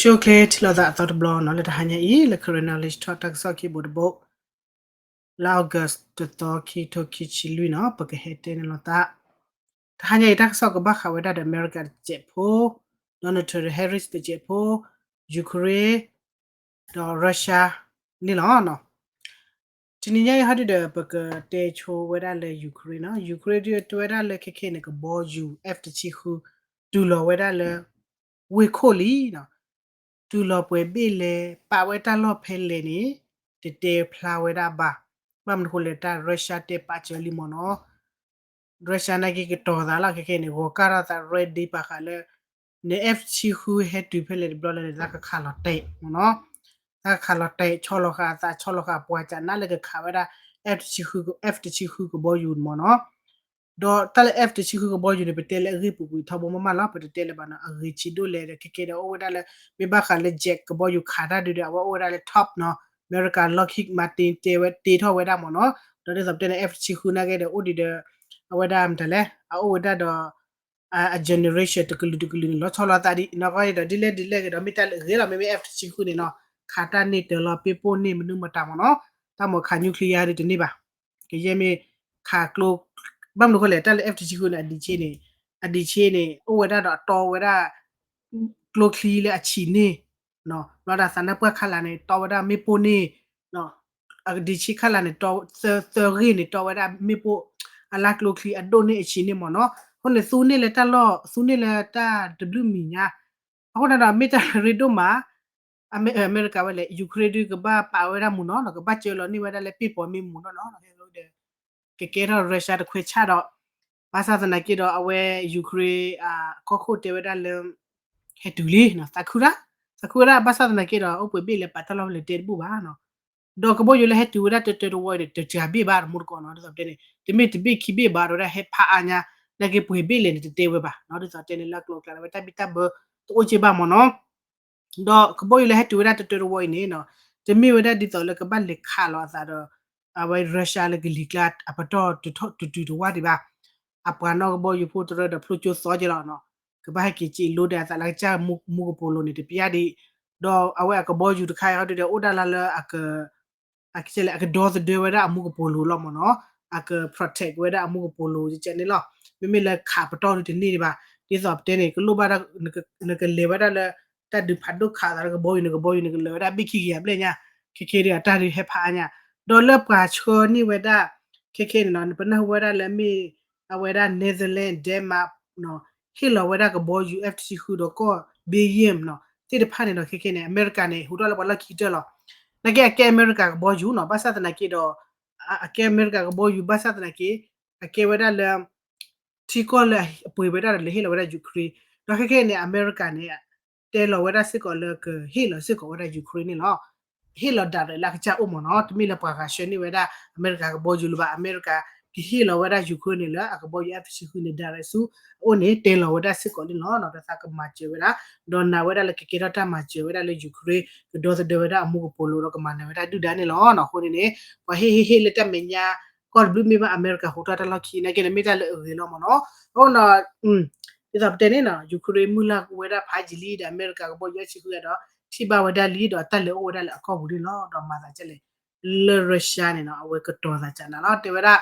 ဆိၣ်ချ့ထံၣ်လိာ်သးအသီတဘျီနီၤ လၢတဟါညါအံၤ လၢ Karen Knowledge Talk တၢ်ကစီၣ်ခံဘိတဘိ လါ August တသီ ခံထိခံဆံလွံၢ်နီၤ ပကဟဲတဲန့ၣ်လိာ်သး တဟါညါအံၤ တၢ်ကစီၣ်ကဘၣ်ဃးဝဲဒၣ်ဒီး အမဲရကၤတစဲးဖိ Donald Trump Harris တစဲးဖိ Ukraine ဒီး Russia န့ၣ်လီၤ. တနံၤညါအံၤဟီဒုဒီး ပကတဲဆိဝဲဒၣ်လၢ Ukraine နီၤ Ukraine ဒုတဲဝဲဒၣ်လၢခဲခဲန့ၣ် ကဘီယူၤ F တဆံဃု တုၤလီၤဝဲဒၣ်လၢ ဝ့ၢ်ခိၣ်လံနီၤ တုၤလီၤပှဲၤဘ့ၣ်လဲၣ် ပာ်ဝဲတၢ်လီၢ်ဖဲလဲၣ်န့ၣ် တတဲဖျါဝဲဒၣ်ဘၣ်. ဘၣ်မနုၤဃိလဲၣ် တၢ် Russia တဲပာ်စၢၤလံမ့ၢ်နီၤ Russia နာ်က့ကတီၤသးလီၤ ခဲခဲန့ၣ် ဂီၤကၢ်ထီၣ်သး ready ပာ်ဃာ်လၢ န F တဆံဃုဟဲတုၤဖဲလဲၣ်တဘျီလၢန့ၣ် သးကခးလီၤတဲာ်မ့ၢ်နီၤ သးကခးလီၤတဲာ် ဆီလီၤဃာ်အသး ဆီလီၤဃာ်ပှၤကနၣ်လၢကခးဝဲဒၣ် F တဆံဃု F တဆံဃုကဘီယူၤမ့ၢ်နီၤ ဒီးတၢ်လၢ F တဆံဃုကဘီယူၤန့ၣ် ပတဲလၢအဂ့ၢ်ပူၤကွံာ်ထီဘိမးမးလီၤ ပတတဲလၢၤဘၣ်နီၤ အဂ့ၢ်ဆံးဒိၣ်လဲၣ်ဒီး ခဲခဲဒီးအိၣ်ဝဲဒၣ်လၢ မ့ၢ်ဘၣ်ဃးလၢ jet ကဘီယူၤခးတၢ်ဒုဒီး အဝဲအိၣ်ဝဲဒၣ်လၢ top နီၤ အမဲရကၤ Lockheed Martin တဲဝဲတ့ထီၣ်ဝဲဒၣ်မ့ၢ်နီၤ ဒီးဒ်သိးပတဲန့ၣ် F တဆံဃုနာ်က့ဒီး အိၣ်ဒံးဒီး အဝဲဒၣ်မတၤလဲၣ် အအိၣ်ဝဲဒၣ်ဒီး အ generation တကလုာ်တကလုာ်န့ၣ် လီၤဆီလီၤသးဒ်နီၤ ဒီးဒ်လဲၣ်ဒ်လဲၣ်ဂ့ၤဒီး မ့ၢ်တၢ်လၢအဂ့ၤလီၤ မ့မ့ၢ် F တဆံဃုန့ၣ်နီၤ ခးတၢ်န့ၢ်တၢၤလီၤ ပ့ၢ်ပိၢ်န့ၢ်မနုၤမတၤမ့ၢ်နီၤ တၢ်မၤခး nuclear ဒ်တန့ၢ်ဘၣ် ကယဲၢ်မ့ၢ်ခးကျိ ဘၣ်မနုၤဃိလဲၣ် တၢ်လၢ F တဆံဃုန့ၣ် အဒံးဆ့န့ၣ် အဒံးဆ့န့ၣ် အိၣ်ဝဲဒၣ်ဒီးအတီဝဲဒၣ် ကျိချံလၢအဆံးန့ၢ် ဘျီဒၣ်သးနၢ်ပှၢ်ခါလာ်န့ၣ် တီဝဲဒၣ်မ့ၣ်ပိၢ်န့ၢ် အဒံးဆ့ခါလာ်န့ၣ် သၢဂ့ၢ်န့ၣ် တီဝဲဒၣ်မ့ၣ်ပိၢ် အလါကျိချံအဒိၣ်န့ၢ်အဆံးန့ၢ်မ့ၢ်နီၤ အဃိန့ၣ် သူန့ၢ်လၢတၢ်လီၢ် သူန့ၢ်လၢတၢ်တဘျုးမံၤညါ အဃိန့ၣ်ဒီး မ့ၢ်တၢ်ရ့ဒိၣ်မး အမဲရကၤဝဲလဲၣ် Ukraine ဒုကဘၣ်ပာ်ဝဲဒၣ်မူနီၤ ကဘၣ်စၢလီၤန့ၢ်ဝဲဒၣ်လၢပ့ၢ်ပိာ်မ့ၢ်မူနီၤနီၤ ဒီး ကကဲထီၣ် Russia တခွဲးဆၣ်ဒီး ဘၣ်ဆၣ်သနာ်က့ဒီး အဝဲ Ukraine ကီၢ်ခိၣ်တဲဝဲဒၣ်လၢ ဟဲတုၤလံ သးခုဒၣ် သးခုဝဲဒၣ် ဘၣ်ဆၣ်သနာ်က့ဒီး အိၣ်ပှဲၤဘ့ၣ်လဲၣ် ပာ်တၢ်လီၢ်ဖဲလဲၣ်တဲတဘူၣ်ဘၣ်နီၤ ဒီးကဘီယူၤလၢဟဲတုၤဝဲဒၣ်တၢတၢတဝီအံၤန့ၣ် တစှၤဘ့ၣ်ဘၣ်တမူတကိးနီၤ ဒ်သိးပတဲန့ၣ် တမ့ၢ်တဘ့ၣ်ခံဘ့ၣ်ဘၣ် ဒီးဝဲဒၣ်ဟဲဖးအါညါ နာ်က့ပှဲၤဘ့ၣ်လဲၣ်န့ၣ် တတဲဝဲဘၣ်နီၤ ဒ်သိးတဲန့ၣ် လၢအကျိၤအကျဲဒီး ဝဲတၢ်ဘံၣ်တၢ်ဘၢ တအိၣ်က့ဘၣ်မ့ၢ်နီၤ ဒီးကဘီယူၤလၢဟဲတုၤဝဲဒၣ်တၢတၢတဝီအံၤန့ၣ်နီၤ တမ့ၢ်ဝဲဒၣ်ဒ်သိးလၢကဘၣ်လဲၤခးလီၤအသးဒီး အဝဲ Russia လၢကလံၤကျါအပတီၢ်တုၤတဝၢ်ဒံးဘၣ် အပှၤနီၢ်ကဘီယူၤဖိတရၢဒီးဖျိကၠိသီက့လီၤနီၤ ကဘၣ်ဟဲက့ၤစံးလိဒၣ်အသးလၢကစၢ်မူကပိာ်လိၤန့ၣ် တပျၢ်ဒံး ဒီးအဝဲအကဘီယူၤတခါအံၤဟီဒုဒီး အိၣ်ဒၣ်လၢလၢ အကဒီသဒၢဝဲဒၣ်အမူကပိာ်လိၤလီၤမ့ၢ်နီၤ အက protect ဝဲဒၣ်အမူကပိာ်လိၤကဲန့ၣ်လီၤ မ့မ့ၢ်လၢခးပတီၢ်ဒုတန့ၢ်ဒံးဘၣ် ဒ်သိးပတဲန့ၣ် ကလိၣ်ဘၣ်ဒၣ် နကလဲၤဝဲဒၣ်လၢ တၢ်ဒုးဖးဒိၣ်ခးသးလၢကဘီယူၤန့ၣ် ကဘီယူၤန့ၣ် ကလဲၤဝဲဒၣ်ဘ့ၣ်ခံကယၤဘျဲၣ်ညါ ခဲခဲဒုးအတၢ်ဒုးဟဲဖးအါညါ ဒီးလၢပှၤဆှၢန့ၢ်ဝဲဒၣ် ခဲခဲန့ၣ်နီၤ ပနၢ်ဟူဝဲဒၣ်လၢမ့ၢ် အဝဲဒၣ် Netherlands Denmark နီၤ ဟ့ၣ်လီၤဝဲဒၣ်ကဘီယူၤ F တဆံဃုဒီးကီၢ် Belgium နီၤ သ့ၣ်တဖၣ်န့ၣ်ဒီး ခဲခဲန့ၣ် အမဲရကၤန့ၣ် ဟူးထီၣ်လၢပှၤလီၢ်ခံကတၢၢ်လီၤ နာ်က့အကဲအမဲရကၤကဘီယူၤနီၤ ဘၣ်ဆၣ်သနာ်က့ဒီး အကဲအမဲရကၤကဘီယူၤ ဘၣ်ဆၣ်သနာ်က့ အကဲဝဲဒၣ်လၢ ထံကီၢ်လၢအပှ့ၤဝဲဒၣ်ဒီးလဲၤဟ့ၣ်လီၤဝဲဒၣ် Ukraine ဒီးခဲခဲန့ၣ် အမဲရကၤန့ၣ် တဲလီၤဝဲဒၣ်စ့ၢ်ကီးလၢကဟ့ၣ်လီၤစ့ၢ်ကီးဝဲဒၣ် Ukraine န့ၣ်လီၤ ဟ့ၣ်လီၤ direct လၢအကစၢ်အိၣ်မ့ၢ်နီၤ တမ့ၢ်လၢပှၤဂၤဆှၢန့ၢ်ဝဲဒၣ် အမဲရကၤကဘီယူၤလၢၤဘၣ် အမဲရကၤ ကဟ့ၣ်လီၤဝဲဒၣ် Ukraine န့ၣ်လၢအကဘီယူၤ F တဆံဃုန့ၣ် direct ဆူအအိၣ်န့ၣ် တဲလီၤဝဲဒၣ်စ့ၢ်ကီးန့ၣ်လီၤ ဒီးသးကမၤစၢၤဝဲဒၣ် ဒီးနာ်ဝဲဒၣ်လၢကကဲထီၣ်တၢ်မၤစၢၤဝဲဒၣ်လၢ Ukraine ကဒီသဒၢဝဲဒၣ်အမူကပိာ်လိၤဒီးကမၤနၢၤဝဲဒၣ်ဒုၣ်ဒါန့ၣ်လီၤ အဃိန့ၣ်န့ၣ် ပှၤဟ့ၣ်ဟ့ၣ်ဟ့ၣ်လၢတၢ်မဲာ်ညါ ကီၢ်တဘျုးမ့ၢ်ဘၣ်အမဲရကၤဟူးထီၣ်တၢ်လီၢ်ခံ နာ်က့န့ၣ်မ့ၢ်တၢ်လၢအဂ့ၤလီၤမ့ၢ်နီၤ အဃိနီၤ ဒ်သိးပတဲန့ၣ်နီၤ Ukraine မုၢ်လၢ်ဝဲဒၣ်ဖးယံာ်လံဒီး အမဲရကၤကဘီယူၤ F တဆံဃုဒီး ထံၣ်ဘၣ်ဝဲဒၣ်လံဒီးတၢ်လဲၤအိၣ်ဝဲဒၣ်လၢအကီၢ်ပူၤန့ၣ်လီၤ ဒီးမၤသးဒ်လဲၣ် လၢ Russia န့ၣ်နီၤ အဝဲကတီၤသးကနၤလီၤ တဲဝဲဒၣ်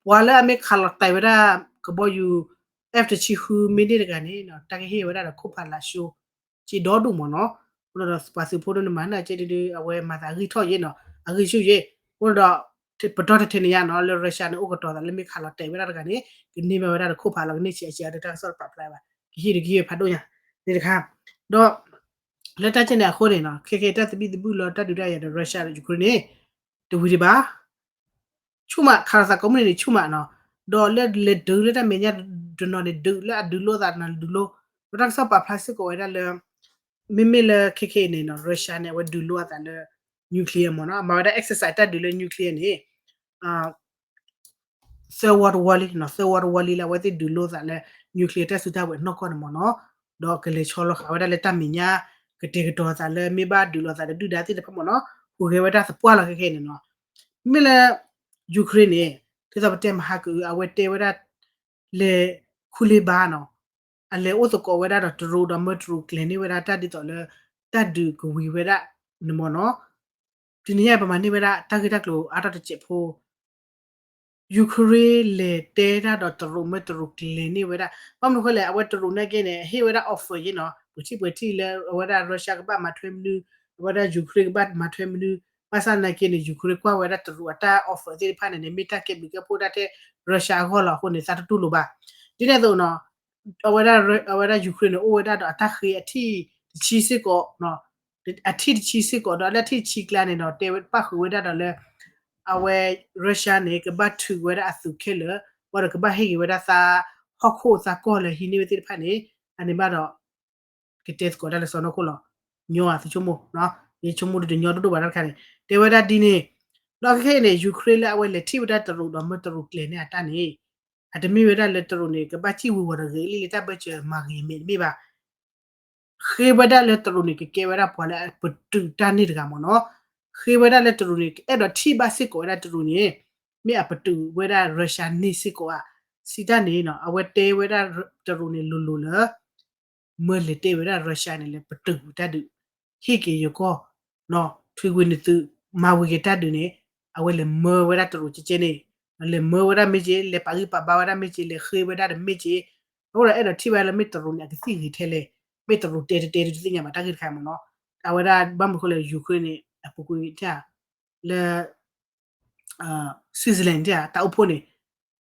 ပှၤလၢအမ့ၢ်ခးလီၤတဲာ်ဝဲဒၣ်ကဘီယူၤ F တဆံဃုမ့ၢ်န့ၢ်တဂၤန့ၣ်နီၤ တၢ်ကဟ့ၣ်ဝဲဒၣ်ဒီးခိၣ်ဖးလၢ်ၡိ က့ဒီဒူၣ်မ့ၢ်နီၤ အဃိဒီးပှၤသုးဖိဒိၣ်န့ၣ်မၤန့ၢ်က့ဒုး အဝဲမၤသးအဂံၢ်ထီၣ်ယဲနီၤ အဂံၢ်ဆူၣ်ယဲ အဃိဒီး ပတီၢ်တထဲန့ၣ်ညါနီၤ လၢ Russia န့ၣ် အိၣ်ကတီၤသးလၢမ့ၢ်ခးလီၤတဲာ်ဝဲဒၣ်တဂၤန့ၣ် ကန့ၢ်ဘၣ်ဝဲဒၣ်ဒီးခိၣ်ဖးလီၤ ကန့ၢ်ဆံးအဆံးအတၢ်ကစီၣ်တပာ်ဖျါဘၣ် ကဟ့ၣ်ဒုးကဟ့ၣ်ဖးဒိၣ်ညါ န့ၣ်တခါ ဒီး လၢတၢ်ကဲန့ၣ်အဃိန့ၣ်နီၤ ခဲခဲတၢ်သဘံၣ်သဘုၣ်လီၤတၢ်ဒုးတၢ်ယၤဒီး Russia ဒီး Ukraine န့ၣ် တဝံၤဒံးဘၣ် ဆူၣ်မး ခးလီၤသးကိးမုၢ်နံၤန့ၣ် ဆူၣ်မးနီၤ ဒီးလၢလဲၤဒုးလၢတၢ်မဲာ်ညါတနီၤန့ၣ် ဒုးလၢအဒုးလိသးတနီၤဒုးလိ ဒီးတၢ်ကစီၣ်ပာ်ဖျါစ့ၢ်ကီးဝဲဒၣ်လၢ မ့မ့ၢ်လၢခဲခဲအံၤန့ၣ်နီၤ Russia န့ၣ် အဝဲဒုးလိအသးလၢ nuclear မ့ၢ်နီၤ မၤဝဲဒၣ် exercise တၢ်ဒုးလၢ nuclear န့ၣ် သၢဝီတဝီလံနီၤ သၢဝီတဝီလံလၢအဝဲသ့ၣ်ဒုးလိသးလၢ nuclear တၢ်စုတၢ်ဝဲၤနီၢ်ကီၢ်န့ၣ်မ့ၢ်နီၤ ဒီးကလဲၤဆီလီၤဃာ်ဝဲဒၣ်လၢတၢ်မဲာ်ညါ ကတဲာ်ကတီၤသးလၢမ့ၢ်ဘၣ်ဒုးလိာ်သးဒီးဒုၣ်ဒါသ့ၣ်တဖၣ်မ့ၢ်နီၤ ဟူးဂဲၤဝဲဒၣ်သပှၢ်လီၤခဲခဲအံၤန့ၣ်နီၤ မ့ၢ်လၢ Ukraine န့ၣ် ဒ်သိးပတဲမဟါကအု အဝဲတဲဝဲဒၣ် လဲၤခူလ့ဘါနီၤ အလဲၤအိၣ်သကိးဝဲဒၣ်ဒီးတရူးဒီးမၢတရူးကျဲၤန့ၢ်ဝဲဒၣ်တၢ်ဒ်သိးလၢ တၢ်ဒုးကဝံၤဝဲဒၣ်န့ၣ်မ့ၢ်နီၤ, တနံၤညါပမၤန့ၢ်ဝဲဒၣ်တၢ်ဂ့ၢ်တၢ်ကျိၤအါထီၣ်တစဲးဖိ ယူၤခရ့ၣ်လဲၤတဲတၢ်ဒီးတရူး မ့ၢ်တရူးကျဲၤန့ၢ်ဝဲဒၣ်, ဘၣ်မနုၤဃိလဲၣ် အဝဲတရူးနာ်က့န့ၣ် ဟ့ၣ်ဝဲဒၣ် offer ယ့ၣ်နီၤ, ပထံၣ်ပှဲၤထံၣ်လၢအဝဲဒၣ် Russia ကဘၣ်မၤထွဲမနုၤ, အဝဲဒၣ်ယူၤခရ့ၣ်ကဘၣ်မၤထွဲမနုၤ, ဘၣ်ဆၣ်နာ်က့န့ၣ် ယူၤခရ့ၣ်ကွၢ်ဝဲဒၣ်တရူးအတၢ် offer သ့ၣ်တဖၣ်န့ၣ်န့ၣ် မ့ၢ်တၢ်ကဲဘျုးကဲဖှိၣ်ဒၣ်ထဲ Russia အဂီၢ်လီၤအဃိန့ၣ် သးတတူၢ်လိာ်ဘၣ်. ဒ်န့ၣ်အသိးနီၤ အဝဲဒၣ် အဝဲဒၣ်ယူၤခရ့ၣ်န့ၣ် အိၣ်ဝဲဒၣ်ဒီးအတၢ်ဃ့အထံၣ်တဆံစ့ၢ်ကီး, အထံၣ်တဆံစ့ၢ်ကီးဒီးလၢအထံၣ်တဆံကျါန့ၣ်ဒီး တဲပာ်ဃုာ်ဝဲဒၣ်ဒီးလၢ အဝဲ Russia န့ၣ် ကဘၣ်ထုးဝဲဒၣ်အသုးခဲလၢာ်, ဘၣ်ဒီးကဘၣ်ဟ့ၣ်က့ၤဝဲဒၣ်သးဟီၣ်ခိၣ်သးကီၢ်လၢဟံးန့ၢ်ဝဲသ့ၣ်တဖၣ်န့ၣ်, အန့ၣ်ဘၣ်ဒီး ကတဲသကိးတၢ်လၢစီၤနီၢ်ခိၣ်လီၤ. ညီအသုဆိကမိၣ်, ယဆိကမိၣ်ဒုးတညီဒိၣ်ဒိၣ်ဘၣ်တၢ်တခါန့ၣ် တဲဝဲဒၣ်ဒ်န့ၣ်, ဒီးခဲခဲအံၤန့ၣ် ယူၤခရ့ၣ်လၢအဝဲလဲၤထံၣ်ဝဲဒၣ်တရူးဒီးမၢတရူးကျဲၤန့ၢ်အတၢ်န့ၣ်, အတမ့ၢ်ဝဲဒၣ်လၢတရူးန့ၣ် ကဘၣ်စံၣ်ဝံၤဝီၤတဂ့ၤလံလၢတၢ်ဘၢၣ်စၢၤမၤဂ့ၤမဲာ်တမ့ၢ်ဘၣ်. ဃ့ဝဲဒၣ်လၢတရူးန့ၣ် ကကဲဝဲဒၣ်ပှၤလၢအပတုာ်တၢ်န့ၢ်တဂၤမ့ၢ်နီၤ, ဃ့ဝဲဒၣ်လၢတရူးန့ၣ် အဲၣ်ဒိးထံၣ်ဘၣ်စ့ၢ်ကီးဝဲဒၣ်တရူးန့ၣ်, မ့ၢ်အပတုာ်ဝဲဒၣ် Russia န့ၢ်စ့ၢ်ကီးဧါ, စံးတၢ်န့ၣ်နီၤ အဝဲတဲဝဲဒၣ်တရူးန့ၣ်လိၤလိၤလၢ မၢလဲၤတဲဝဲဒၣ် Russia န့ၣ် လဲၤပတုာ်တၢ်ဒုး, ဟ့ၣ်က့ၤယကီၢ်, ထွံကွံာ်နသုး, မၤဝံၤက့ၤတၢ်ဒုးန့ၣ်, အဝဲလဲၤမၢဝဲဒၣ်တရူးကဲကဲန့ၣ်, လဲၤမၢဝဲဒၣ်မ့ၢ်က့ၤ, လဲၤပာ်ဂံၢ်ပာ်ဘါဝဲဒၣ်မ့ၢ်က့ၤ, လဲၤဃ့ဝဲဒၣ်တမ့ၢ်က့ၤ, အဃိဒီးအဲၣ်ဒိးထံၣ်ဘၣ်လၢမ့ၢ်တရူးန့ၣ် အကသံၣ်ဂ့ၤထဲလဲၣ်, မ့ၢ်တရူးတဲတတဲဒုး တသ့ၣ်ညါဘၣ်တၢ်ဂ့ၢ်တခါမ့ၢ်နီၤ, အဝဲဒၣ်ဘၣ်မနုၤဃိလဲၣ် ယူၤခရ့ၣ်န့ၣ် အပူၤကွံာ်တၢ် လၢ Switzerland တၢ်အိၣ်ဖှိၣ်န့ၣ်,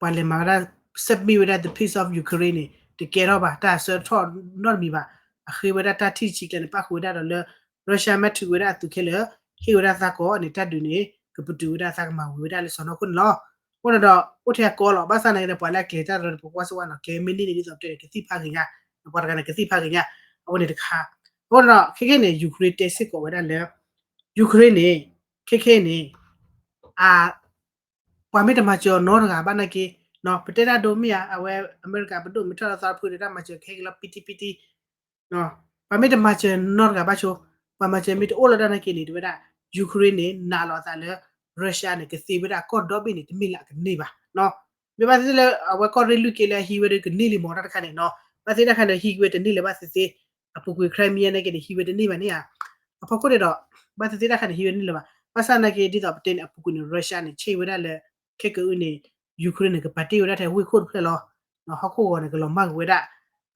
ပှၤလဲၤမၤဝဲဒၣ် submit ဝဲဒၣ် the peace of Ukraine န့ၣ် တကဲထီၣ်ဘၣ်, တၢ်ဆၢထီၣ်နီတမံၤဘၣ်. အဃ့ဝဲဒၣ်တၢ်ထံၣ်တဆံကျါန့ၣ် ပၣ်ဃုာ်ဝဲဒၣ်ဒီးလၢ Russia မ့ၢ်ထုးဝဲဒၣ်အသုးခဲလၢာ်, ဟ့ၣ်ဝဲဒၣ်သးကီၢ်န့ၣ် တၢ်ဒုးန့ၣ် ကပတုာ်ဝဲဒၣ်သးကမၤဝံၤဝဲဒၣ်လၢစီၤနီၢ်ခိၣ်န့ၣ်လီၤ. အဃိန့ၣ်ဒီး အိၣ်ထဲအကီလီၤ, ဘၣ်ဆၣ်နာ်က့ဒီး ပှၤလၢအကျဲၤတၢ်ဒီးပကွၢ်စၢၤဝဲနီၤ, ကျဲၤမ့ၢ်န့ၢ်န့ၣ် ဒ်သိးပတဲန့ၣ် ကသံၣ်ဖးဂ့ၤညါ, ပှၤတဂၤန့ၣ် ကသံၣ်ဖးဂ့ၤညါ, အဝဲန့ၣ်တခါ. အဃိန့ၣ်ဒီး ခဲခဲန့ၣ် Ukraine တဲစ့ၢ်ကီးဝဲဒၣ်လၢ Ukraine န့ၣ် ခဲခဲန့ၣ် အ ပှၤမ့ၢ်တမၤစၢၤအီၤနီတဂၤဘၣ်နာ်က့, ပတဲတၢ်ဒိမ့ၢ်ဧါ, အဝဲအမဲရကၤပဒိၣ်မ့ၢ်ထီၣ်လီၤသီတဖုဒီး တၢ်မၤစၢၤကဟဲက့ၤလီၤ ပံတံပံတံ, ပှၤမ့ၢ်တမၤစၢၤနီတဂၤဘၣ်ဆိ, ပှၤမၤစၢၤမ့ၢ်တအိၣ်လၢၤဒၣ်နာ်က့န့ၣ် တဲဝဲဒၣ် Ukraine န့ၣ် နာ်လီၤအသးလၢ Russia န့ၣ် ကသ့ဝဲဒၣ်ကီၢ်ဒီဘ့ၣ်န့ၣ် တမ့ၢ်လၢအကန့ၢ်ဘၣ်. မ့ၢ်ဘၣ်သ့ၣ်သ့ၣ်လၢ အဝဲကီၢ်ရ့ၣ်လွံၢ်က့လၢအဟံးဝဲဒီးကန့ၢ်လံမ့ၢ်တၢ်တခါန့ၣ်နီၤ, ဘၣ်သ့ၣ်တၢ်ခါန့ၣ် ဟံးဝဲတန့ၢ်လၢၤဘၣ်သ့ၣ်သ့ၣ်, အပူၤကွံာ် Crimea နာ်က့န့ၣ် ဟံးဝဲတန့ၢ်ဘၣ်န့ၣ်ဧါ. အဖီခိၣ်န့ၣ်ဒီး ဘၣ်သ့ၣ်သ့ၣ်တၢ်ခါန့ၣ် ဟံးဝဲတန့ၢ်လၢၤဘၣ်. ဘၣ်ဆၣ်နာ်က့ ဒ်သိးပတဲန့ၣ် အပူၤကွံာ်န့ၣ် Russia န့ၣ် ဆ့ၣ်ဝဲဒၣ်လၢ ခဲကအုန့ၣ် Ukraine န့ၣ် ကပာ်တ့ၢ်ဝဲဒၣ်ထဲဝ့ၢ်ခိၣ်တဖျၢၣ်လီၤ. ဟီၣ်ခိၣ်ဂီၤန့ၣ် ကလီၤမၢ်ကွံာ်ဝဲဒၣ်.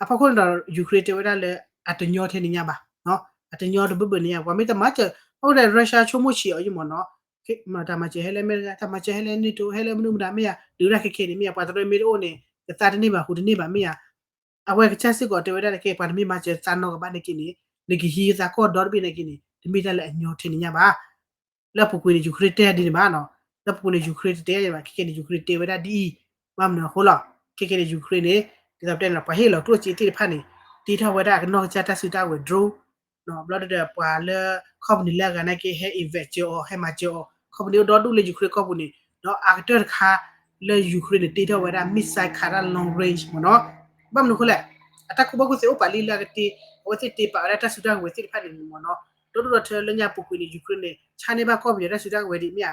အဖီခိၣ်န့ၣ်ဒီး Ukraine တဲဝဲဒၣ်လၢ အတညီထဲန့ၣ်ညါဘၣ်, အတညီတဘၣ်ဘၣ်န့ၣ်ညါ, ပှၤမ့ၢ်တမၤစၢၤ, အဃိန့ၣ် Russia ဆိကမိၣ်ဆံးအီၤယမ့ၢ်နီၤ, တၢ်မၤစၢၤဟဲလၢအမဲရကၤ, တၢ်မၤစၢၤဟဲလၢ NATO, ဟဲလၢမနုၤမတၤမ့ၢ်ဧါ, ဒုးဒၣ်ခဲခဲန့ၣ်မ့ၢ်ဧါ, ပှၤတရၢမ့ၢ်တအိၣ်န့ၣ် ကသါတန့ၢ်ဘၣ် ဃုာ်တန့ၢ်ဘၣ်မ့ၢ်ဧါ. အဝဲကစၢ်စ့ၢ်ကီးတဲဝဲဒၣ်တက့ၢ်, ပှၤတမ့ၢ်မၤစၢၤသးနီတဂၤဘၣ်နာ်က့န့ၣ် နကဟံးသးကီၢ်ဒီတဘ့ၣ်နာ်က့န့ၣ် တမ့ၢ်တၢ်လၢအညီထဲန့ၣ်ညါဘၣ်. လၢအပူၤကွံာ်န့ၣ် Ukraine တဲဒ်န့ၣ်ဘၣ်နီၤ, လၢအပူၤကွံာ်န့ၣ် Ukraine တတဲဒ်န့ၣ်ဘၣ်, ခဲခဲန့ၣ် Ukraine တဲဝဲဒၣ်ဒ်အံၤ, ဘၣ်မနုၤအဃိလီၤ. ခဲခဲန့ၣ် Ukraine န့ၣ် ဒ်သိးပတဲန့ၣ် ပှၤဟ့ၣ်လီၤကျိၣ်စ့သ့ၣ်တဖၣ်န့ၣ် တ့ထီၣ်ဝဲဒၣ်အကနီၢ်ကစၢ်တၢ်စုတၢ်ဝဲၤ drone ဘျီဒီးပှၤလၢ company လၢအဂၤနာ်က့ ဟဲ invest စၢၤအီၤ ဟဲမၤစၢၤအီၤ, company အိၣ်ဒီဒူၣ်လၢ Ukraine ကီၢ်ပူၤန့ၣ်, ဒီးအကတၢၢ်တခါ လၢ Ukraine န့ၣ် တ့ထီၣ်ဝဲဒၣ် missile ခးတၢ် long range မ့ၢ်နီၤ. ဘၣ်မနုၤအဃိလဲၣ်, အတၢ်ကူၣ်ဘၣ်ကူၣ်သ့အိၣ်ပာ်လံလၢအကတ့, အဝဲသ့ၣ်တ့ပာ်ဝဲဒၣ်တၢ်စုတၢ်ဝဲၤသ့ၣ်တဖၣ်န့ၣ်မ့ၢ်နီၤ, ဒီဒူၣ်ဒီထၢလၢညါပူၤကွံာ်န့ၣ် Ukraine န့ၣ် ဆါန့ၢ်ဘၣ်ကီၢ်ပယီၤတၢ်စုတၢ်ဝဲၤဒ်မ့ၢ်ဧါ.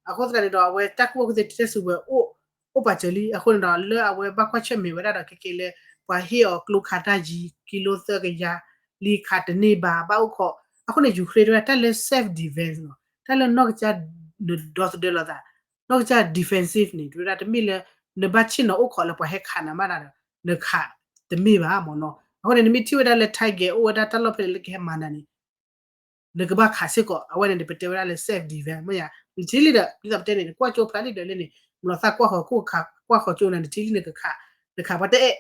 အဃိသတးန့ၣ်ဒီး အဝဲတၢ်ကူၣ်ဘၣ်ကူၣ်သ့တၢ်စုဝဲၤအိၣ် အိၣ်ပာ်စၢၤလံ. အဃိန့ၣ်ဒီး လၢအဝဲဘၣ်ကွၢ်ဆၢၣ်မဲာ်ဝဲဒၣ်ဒီး ခဲက့ၤလၢ ပှၤဟ့ၣ်အီၤကျိခးတၢ်ယံၤ ကံလိသၢကယၤ လံခးတန့ၢ်ဘၣ် ဘၣ်အိၣ်ခိး. အဃိန့ၣ် Ukraine တဲဝဲဒၣ်တၢ်လၢ self defense နီၤ, တၢ်လၢနီၢ်ကစၢ် နဒီသဒၢလီၤသး, နီၢ်ကစၢ် defensive န့ၣ် တဲဝဲဒၣ်တမ့ၢ်လၢ နဘၣ်ဆ့ၣ်နီၤအိၣ်ခိးလၢပှၤဟဲခးနၤမးနၤဒီး နခးတမ့ၢ်ဘၣ်မ့ၢ်နီၤ. အဃိန့ၣ် နမ့ၢ်ထံၣ်ဝဲဒၣ်လၢ target အိၣ်ဝဲဒၣ်တၢ်လီၢ်ဖဲန့ၣ်လၢကဟဲမၤနၤန့ၣ် နကဘၣ်ခးစ့ၢ်ကီး. အဝဲန့ၣ် ပတဲဝဲဒၣ်လၢ self defense မ့ၢ်ဧါ. နထံၣ်လံဒီး ဒ်သိးပတဲန့ၣ် နကွၢ်ကၠိဖျါလံဒီးလၢန့ၣ် မ့ၢ်လီၤသၣ်ကွၢ်ဃီၤကိၣ်ခး ကွၢ်ဃီၤကၠိနၤ နထံၣ်လံနကခး, နခးပှၤတအဲၣ်,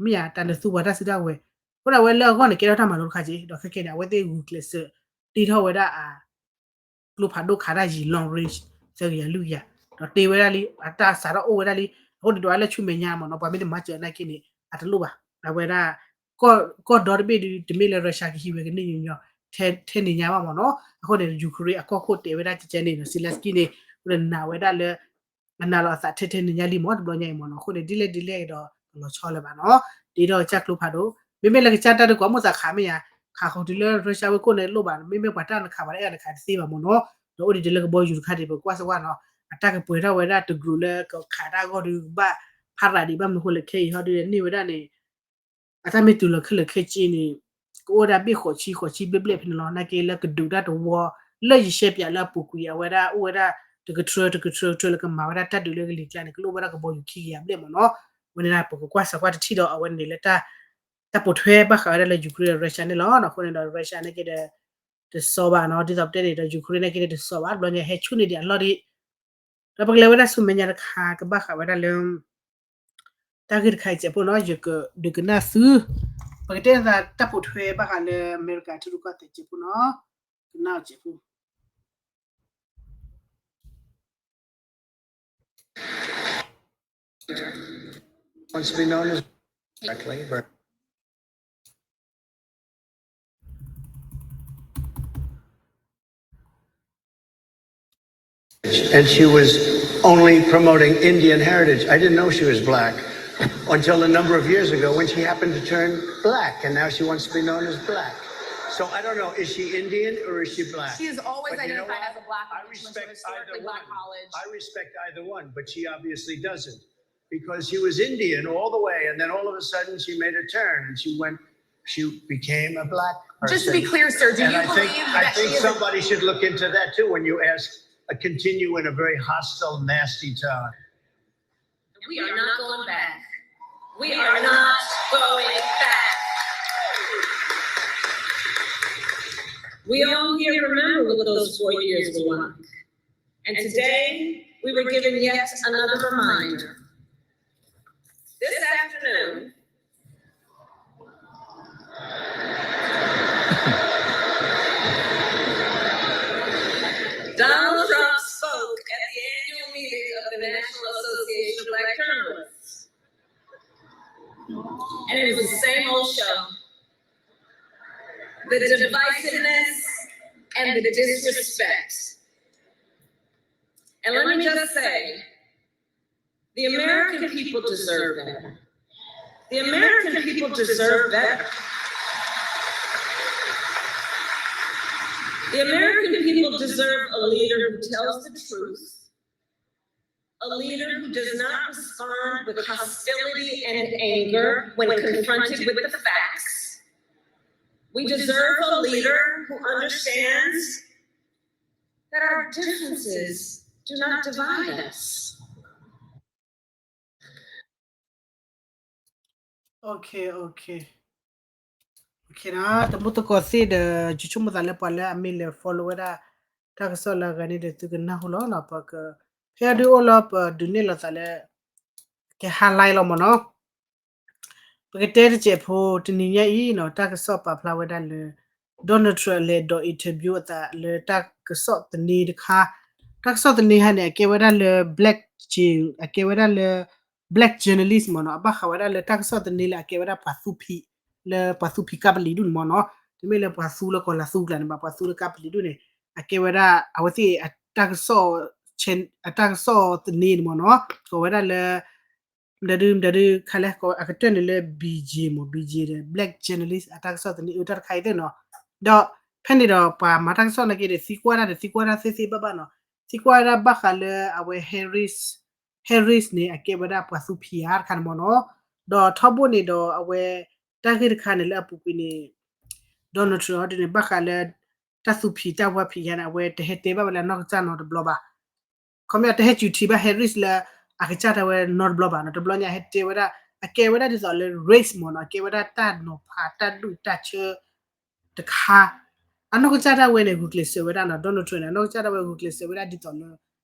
မ့ၢ်ဧါ တၢ်နသူပှၤတၢ်စုတၢ်ဝဲၤ. အဃိန့ၣ် အဝဲလၢအဂီၢ်န့ၣ် ကဲထီၣ်တၢ်မၤလိတခါက့ၤ ဒီးခဲကဲန့ၣ် အဝဲသ့ၣ်ဂုာ်ကျဲးစၢး တ့ထီၣ်ဝဲဒၣ်အ ကျိဖးဒိၣ်ခးတၢ်ယံၤ long range သၢကယၤလွံၢ်ကယၤ, ဒီးတ့ဝဲဒၣ်လံ အတၢ်စးထီၣ်အိၣ်ဝဲဒၣ်လံ. အဃိန့ၣ်ဒီး အလၢဆူမဲာ်ညါမ့ၢ်နီၤ ပှၤမ့ၢ်တမၤစၢၤနာ်က့န့ၣ် အတလိၣ်ဘၣ်. အဝဲဒၣ် ကီၢ်ဒီတဘ့ၣ်ဒုး တမ့ၢ်လၢ Russia ကဟံးဝဲကန့ၢ်ညီညီ ထဲန့ၣ်ညါဘၣ်မ့ၢ်နီၤ. အဃိန့ၣ် Ukraine အကီၢ်ခိၣ်တဲဝဲဒၣ်ကဲကဲန့ၣ်ဒီး Zelenskyy န့ၣ် အဃိန့ၣ်နာ်ဝဲဒၣ်လၢ အနာ်လီၤအသးထဲထဲန့ၣ်ညါလံမ့ၢ် တဘျီညါအံၤမ့ၢ်နီၤ. အဃိန့ၣ် ဒ်လဲၣ်ဒ်လဲၣ်ဒီး ကလီၤဆီလၢၤဘၣ်နီၤ. တ့ထီၣ်ကစၢ်ကျိဖးဒိၣ် မ့မ့ၢ်လၢကစၢ်တၢ်ဒုးကွၢ်မိၣ်သးခးမ့ၢ်ဧါ, ခးဃီၤတုၤလၢ Russia ဝဲခိၣ်န့ၣ်လိၣ်ဘၣ်, မ့မ့ၢ်ပှၤတၢ်နခးပှၤတအဲၣ်နခးတသ့ဘၣ်မ့ၢ်နီၤ. ဒီးအိၣ်ဒံးဒ်လၢကဘီယူၤတခါဒံး ပကွၢ်စၢၤဝဲနီၤ, အတၢ်ကပှဲၤထီၣ်ဝဲဒၣ်တကရူၢ်လၢကခးတၢ်အဂီၢ်ဒုး ကဘၣ်ဖးရၤဒံး ဘၣ်မနုၤအဃိလဲၣ် ခဲအံၤဟီဒုးန့ၢ်ဝဲဒၣ်န့ၣ် အတၢ်မ့ၢ်တုၤလီၤခဲလၢာ်ခဲဆ့န့ၣ် ကအိၣ်ဝဲဒၣ်ဘ့ၣ်ဃိးဆံ ဃိးဆံဘျဲၣ်ဘျဲၣ်ဖဲန့ၣ်လီၤ. နာ်က့လၢကဒုးတၢ်တဝီ လၢယရှဲပၠးလၢအပူၤကွံာ် အဝဲဒၣ်အိၣ်ဝဲဒၣ် တကထြၢ တကထြၢ ကထြၢလၢကမၤဝဲဒၣ်တၢ်ဒုးလၢကလံၤကျါန့ၣ် ကလိၣ်ဝဲဒၣ်ကဘီယူၤခံကယၤဘျဲၣ်မ့ၢ်နီၤ. ဝဲန့ၣ်ဒၣ် ပကကွၢ်စးကွၢ်တထံၣ်ဒီး အဝဲန့ၣ်လၢတၢ် တၢ်ပိာ်ထွဲဘၣ်ဃးဝဲဒၣ်လၢ Ukraine ဒီး Russia န့ၣ်လီၤ. အဃိန့ၣ်ဒီး Russia နာ်က့ဒီး တစီဘၣ်နီၤ, ဒ်သိးပတဲန့ၣ်ဒီး Ukraine နာ်က့ဒီးတစီဘၣ်, တဘျီညါဟဲဆူၣ်န့ၢ်ဒံးအလီၢ်ဒံး. ဒီးပကလဲၤဝဲဒၣ်ဆူမဲာ်ညါတခါ ကဘၣ်ဃးဝဲဒၣ်လၢ တၢ်ဂ့ၢ်တခါအံၤစဲးဖိနီၤ, ယကဒုးကနၣ်သု, ပကတဲသးတၢ်ပိာ်ထွဲဘၣ်ဃးလၢအမဲရကၤထံရူၢ်ကီၢ်သဲးစဲးဖိနီၤ, ကနၣ်အီၤစဲးဖိ wants to be known as correctly, but and she was only promoting Indian heritage. I didn't know she was black until a number of years ago when she happened to turn black, and now she wants to be known as black. So I don't know, is she Indian or is she black? She has always identified as a black woman. She went to a historically black college. I respect either one, but she obviously doesn't. Because she was Indian all the way, and then all of a sudden she made a turn and she went, she became a black person. Just to be clear, sir, do you believe that she is a... I think somebody should look into that too when you ask a continue in a very hostile, nasty tone. We are not going back. We are not going back. We all here remember what those four years were like. And today, we were given yet another reminder. This afternoon, Donald Trump spoke at the annual meeting of the National Association of Black Journalists. And it was the same old show. The divisiveness and the disrespect. And let me just say, the American people deserve better. The American people deserve better. The American people deserve a leader who tells the truth, a leader who does not respond with hostility and anger when confronted with the facts. We deserve a leader who understands that our differences do not divide us. Okay, okay. Okay နီၤ, တမူတကိးသ့ၣ်ဒီး ယဆိကမိၣ်သးလၢပှၤလၢအမ့ၢ်လဲၤ follow ဝဲဒၣ် တၢ်ကစီၣ်လၢအဂၤန့ၣ်ဒီး သုကနၢ်ဟူလီၤနီၤ, ပက ဖဲအဒုးအိၣ်လီၤ ပဒုးနဲၣ်လီၤသးလၢ ကဟါလၢ်လီၤမ့ၢ်နီၤ. ပကတဲတစဲးဖိ တနံၤညါအံၤနီၤ, တၢ်ကစီၣ်ပာ်ဖျါဝဲဒၣ်လၢ Donald Trump လဲၤဒိး interview အသးလၢတၢ်ကစီၣ်သန့တခါ, တၢ်ကစီၣ်သန့ဟါန့ၣ် အကဲဝဲဒၣ်လၢ black jour-, အကဲဝဲဒၣ်လၢ black journalist မ့ၢ်နီၤ, အဘၣ်ဃးဝဲဒၣ်လၢတၢ်ကစီၣ်သန့လၢအကဲဝဲဒၣ်ပှၤသူဖံး, လၢပှၤသူဖံးကါပလံၤဒူၣ်န့ၣ်မ့ၢ်နီၤ, တမ့ၢ်လၢပှၤသူလၢကီၢ်လၤသူကျါန့ၣ်ဘၣ်, ပှၤသူလၢကါပလံၤဒူၣ်န့ၣ် အကဲဝဲဒၣ် အဝဲသ့ၣ်အတၢ်ကစီၣ်, အတၢ်ကစီၣ်သန့န့ၣ်မ့ၢ်နီၤ, ကိးဝဲဒၣ်လၢ မတၤဒု မတၤဒုခါလဲၣ်, အကတၢၢ်န့ၣ်လၢ BJ မ့ၢ် BJ ဒီး black journalist အတၢ်ကစီၣ်သန့ အတၢ်တခါအံၤသ့ၣ်နီၤ, ဒီးဖဲန့ၣ်ဒီးပှၤမၤတၢ်ကစီၣ်နာ်က့ဒီး သံကွၢ်တၢ်ဒီး သံကွၢ်တၢ်သ့သ့ဘၣ်ဘၣ်နီၤ, သံကွၢ်ဝဲဒၣ်ဘၣ်ဃးလၢအဝဲ Harris, Harris န့ၣ် အကဲဝဲဒၣ်ပှၤသူဖံးဧါတခါန့ၣ်မ့ၢ်နီၤ, ဒီးထီဘိန့ၣ်ဒီးအဝဲ တၢ်ဂ့ၢ်တခါန့ၣ်လၢအပူၤကွံာ်န့ၣ် Donald Trump အီၤဒ်န့ၣ် ဘၣ်ဃးလၢ တၢ်သူဖံးတၢ်ဝါဖံးယါန့ၣ် အဝဲတဟဲတဲဘၣ်ဝဲလၢအနီၢ်ကစၢ်နီတဘျီဘၣ်. ခီပညီတဟဲစူၤထံဘၣ် Harris လၢအကစၢ်တၢ်ဝဲနီတဘျီဘၣ်နီၤ, တဘျီညါဟဲတဲဝဲဒၣ် အကဲဝဲဒၣ်ဒ်သိးလၢ race မ့ၢ်နီၤ, အကဲဝဲဒၣ်တၢ်နီၤဖးတၢ်ဒူၣ်တၢ်ဆၢတခါ, အနီၢ်ကစၢ်ဒၣ်ဝဲန့ၣ် ဂုာ်ကျဲးစၢးဝဲဒၣ်နီၤ, Donald Trump န့ၣ် အနီၢ်ကစၢ်ဒၣ်ဝဲဂုာ်ကျဲးစၢးဝဲဒၣ်ဒ်သိးလၢ